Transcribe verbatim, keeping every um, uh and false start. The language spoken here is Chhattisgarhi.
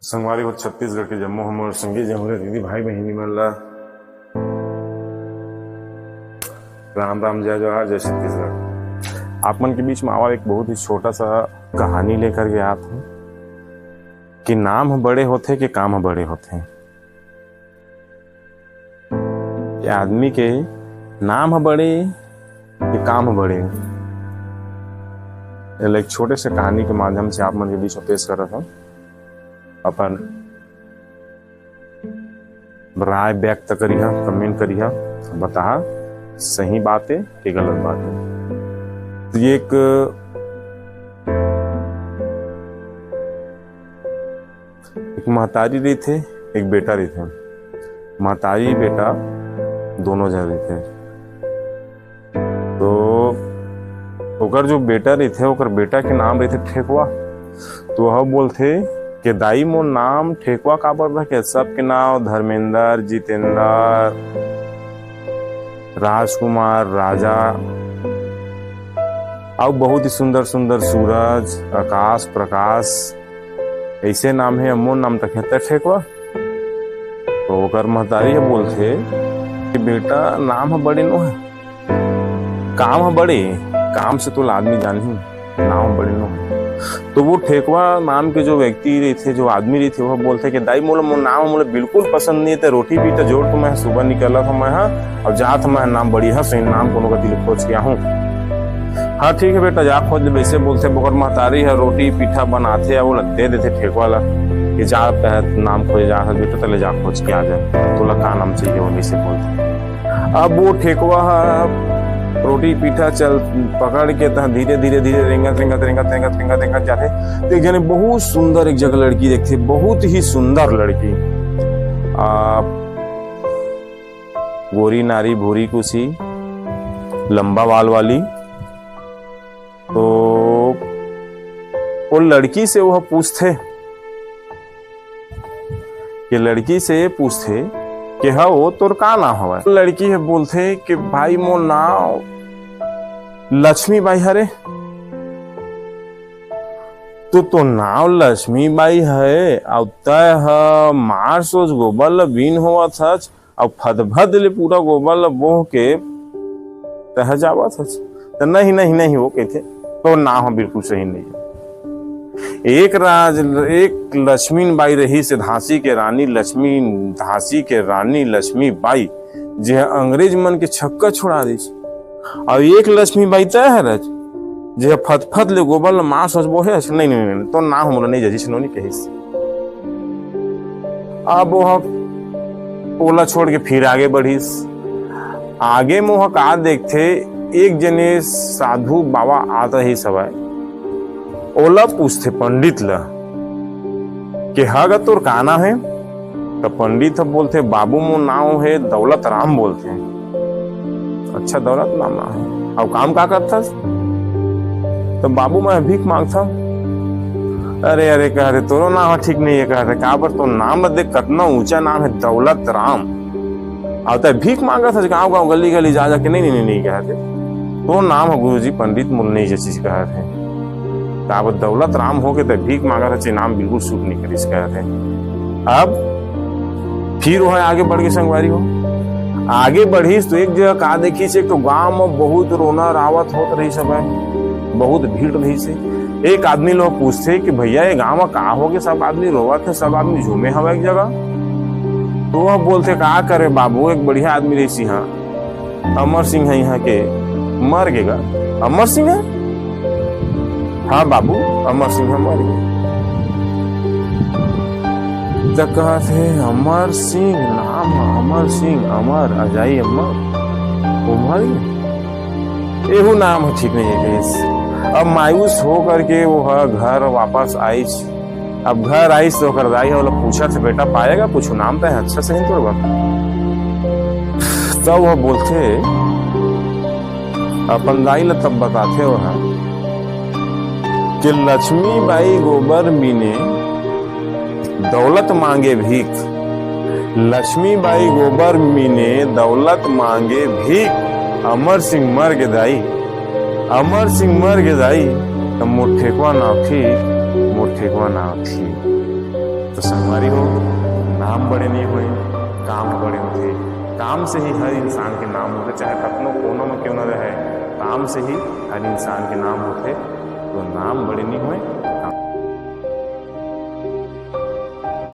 संगवारी हो, छत्तीसगढ़ के जम्मो हमर संगी जमुरे दीदी भाई बहिनी मन ला राम राम, जय जोहार, जय छत्तीसगढ़। आप मन के बीच में आवा एक बहुत ही छोटा सा कहानी लेकर के आत हूँ कि नाम ह बड़े होथे कि काम ह बड़े होथे। ये आदमी के नाम ह बड़े कि काम ह बड़े, एला एक छोटे से कहानी के माध्यम से आप मन के बीच में पेश करत हूँ। अपन राय व्यक्त करिहा, comment करिहा, बताहा सही बात है कि गलत बात है। तो ये एक, एक महतारी रहिथे, एक बेटा रहिथे। महतारी बेटा दोनों झन रहिथे। तो ओकर जो बेटा रहिथे, ओकर बेटा के नाम रहिथे ठेकवा। तो वह बोलथे कि दाई, मोर नाम ठेकवा काबर रखे? सबके नाम धर्मेंद्र, जितेंद्र, राजकुमार, राजा, अउ बहुत ही सुंदर सुंदर सूरज, आकाश, प्रकाश, ऐसे नाम है, मोर नाम तक है त ठेकवा। तो ओकर महतारी ह बोलथे कि बेटा, नाम ह बड़े नो है, काम ह बड़े, काम से तोला आदमी जानही, नाम ह बड़े नो है। तो वो ठेकवा नाम के जो व्यक्ति रहिथे, जो आदमी रहिथे, वो बोलथे कि दाई, मोला, मोर नाम मोला बिल्कुल पसंद नहीं है, ते रोटी पीठा जोर तो मैं सुबह निकलत हूँ मैं हा, अउ जात हूँ मैं, नाम बढ़िया सही नाम कोनो कति ले खोज के आहूँ। हाँ, ठीक है बेटा, जा खोज ले, वैसे बोलथे। ओकर महतारी ह रोटी पीठा बनाथे, अउ ओला दे देथे ठेकवा ला कि जा, तैं नाम खोजे जात हस बेटा, तैं ले जा खोज के आ जा, तोला का नाम चाहिए, वो वैसे बोलथे। अब वो ठेकवा ह रोटी पीठा चल पकड़ के तह धीरे धीरे धीरे रेंगत रेंगत रेंगत रेंगत रेंगत रेंगत जाथे। तो एक जने बहुत सुंदर एक जगह लड़की देखथे, बहुत ही सुंदर लड़की, आ, गोरी नारी, भूरी कुसी, लंबा बाल वाली। तो वो लड़की से वह पूछथे, कि लड़की से पूछथे कि, "हव, तोर का नाम हवय?" लड़की ह बोलथे कि, "भाई, मोर नाम लक्ष्मी बाई हरे।" "तो तोर नाम लक्ष्मी बाई है, अउ तय ह मार सोच गोबर ल बीन होवत हच, अउ फदफद ले पूरा गोबर ल बोह के तह जावत हस।" त "नहीं, नहीं, नहीं," वो कहिथे, "तोर नाम ह बिल्कुल सही नहीं है।" एक राज, एक लक्ष्मी बाई रहिस, झांसी के रानी लक्ष्मी, झांसी के रानी लक्ष्मी बाई, जे ह अंग्रेज मन के छक्का छुड़ा दिस। अउ एक लक्ष्मी बाई तय हरच, जे ह फदफद ले गोबर ल मार सोच बोहे हस। "नहीं, नहीं, नहीं, तोर नाम ह मोला नहीं जचिस," नोनी कहिस। अब ओह ओला छोड़ के फिर आगे बढ़िस। आगे म ओह का देखथे, एक जने साधु बाबा आत रहिस हवय। ओला पूछथे पंडित ल कि, "हा गा, तोर का नाम हे?" त पंडित ह बोलथे, "बाबू, मोर नाम हे दौलत राम," बोलथे। "अच्छा, दौलत राम नाम हे, अउ काम का करथस?" "त बाबू, मैं भीख मांगथंव।" "अरे, अरे," कहथे, "तोरो नाम ह ठीक नहीं है," कहथे, "काबर तोर नाम ल देख, कतना ऊंचा नाम है, दौलत राम, अउ तैं भीख मांगत हस गांव गांव, गली गली जा जा के।" "नहीं, नहीं, नहीं," नहीं, कहथे, "तोर नाम ह गुरुजी पंडित मोला नहीं जचिस," कहथे, "काबर दौलत राम होके तैं भीख मांगत हस, ये नाम बिल्कुल सूट नहीं करिस," कहथे। अब फिर ओह आगे बढ़ के, संगवारी हो, आगे बढ़िस तो एक जगह का देखिस, एक तो गांव म बहुत रोना रावत होत रहिस हवय, बहुत भीड़ रहिस हे। एक आदमी ल पूछथे कि, "भैया, ये गांव म का होगे, सब आदमी रोवत हे, सब आदमी झूमे हवय एक जगह?" तो ओह बोलथे, "का करे बाबू, एक बढ़िया आदमी रहिस इहां, अमर सिंह ह इहां के, मर गे गा।" "अमर सिंह ह?" "हाँ बाबू, अमर सिंह ह मर गे।" त कहत हे, "अमर सिंह नाम ह, अमर सिंह, अमर अजाई अमर, वो मर गे, एहू नाम ह ठीक नहीं है," कहिस। अब मायूस हो करके ओह घर वापस आइस। अब घर आइस तो ओकर दाई ह ओला पूछत हे, "बेटा, पाए गा कुछ? नाम तो है अच्छा सही तोर बर।" तब ओह बोलथे, अपन दाई ल तब बताथे ओह कि लक्ष्मी बाई गोबर मीने दौलत मांगे भीख, लक्ष्मी बाई गोबर मीने दौलत मांगे भीख, अमर सिंह मर गे दाई, अमर सिंह मर गे दाई, त मोर ठेकवा नाव थी, मोर ठेकवा नाव थी। त संगवारी हो, नाम बड़े नहीं होए, काम ह बड़े होथे। काम से ही हर इंसान के नाम होथे, चाहे कतनो कोनो में क्यों न रहे, काम से ही हर इंसान के नाम होथे। तो नाम बड़े नहीं होए, काम